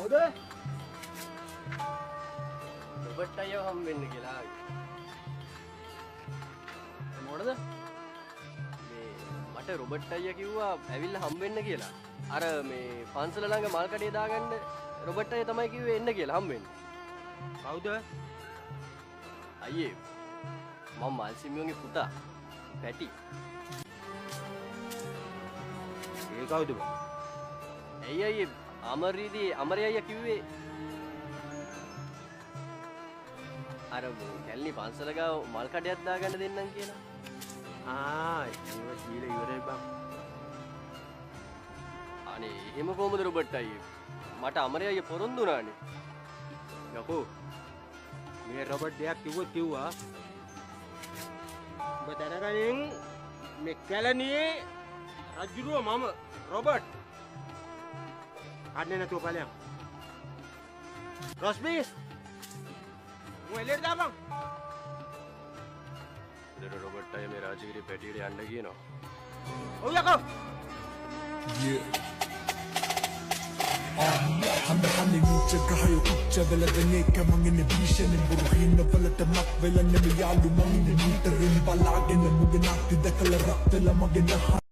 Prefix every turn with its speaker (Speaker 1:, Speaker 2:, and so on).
Speaker 1: කවුද?
Speaker 2: රොබර්ට් අයියව හම් වෙන්න කියලා ආවේ.
Speaker 1: මොකටද?
Speaker 2: මේ මට රොබර්ට් අයියා කිව්වා ඇවිල්ලා හම් වෙන්න කියලා. අර මේ පන්සල ළඟ මල් කඩේ දාගන්න රොබර්ට් අයියා තමයි කිව්වේ එන්න කියලා හම් වෙන්න.
Speaker 1: කවුද?
Speaker 2: අයියේ මම මල්සිමියන්ගේ පුතා පැටි.
Speaker 1: ඒ කවුද බං?
Speaker 2: ඇයි අයියේ අමරීදී අමරේ අයියා කිව්වේ අර කැලණි පන්සල ගාව මල් කඩයක් දාගන්න දෙන්නම් කියලා.
Speaker 1: ආ ඒව දීලා ඉවරයි බං.
Speaker 2: අනේ එහෙම කොහමද රොබර්ට් අයියේ? මට අමරේ අයියා පොරොන්දු වුණානේ.
Speaker 1: යකෝ මේ රොබර්ට් දෙයක් කිව්වොත් කිව්වා. උඹ දැනගනින් මේ කැලණියේ රජුරුව මම රොබර්ට්. කන්නේ නැතුව ඵලයන්. රොස්බි මු එළියට දාපන්.
Speaker 2: ඉතින් රොබර්ට් අයියා මේ රාජගිරිය පැටියට යන්න කියනවා.
Speaker 1: ඔව් යකෝ.
Speaker 3: Yeah. හඳ නීච ගහය උච්ච වෙලදන එක මං ඉන්නේ භීෂණ බුරුහින වලට මක් වෙලා නෙමෙයි යාළු මං ඉන්නේ මීටරින් බලාගෙන මුගේ නාට්‍ය දැකලා රත් වෙලා මගේ නහ.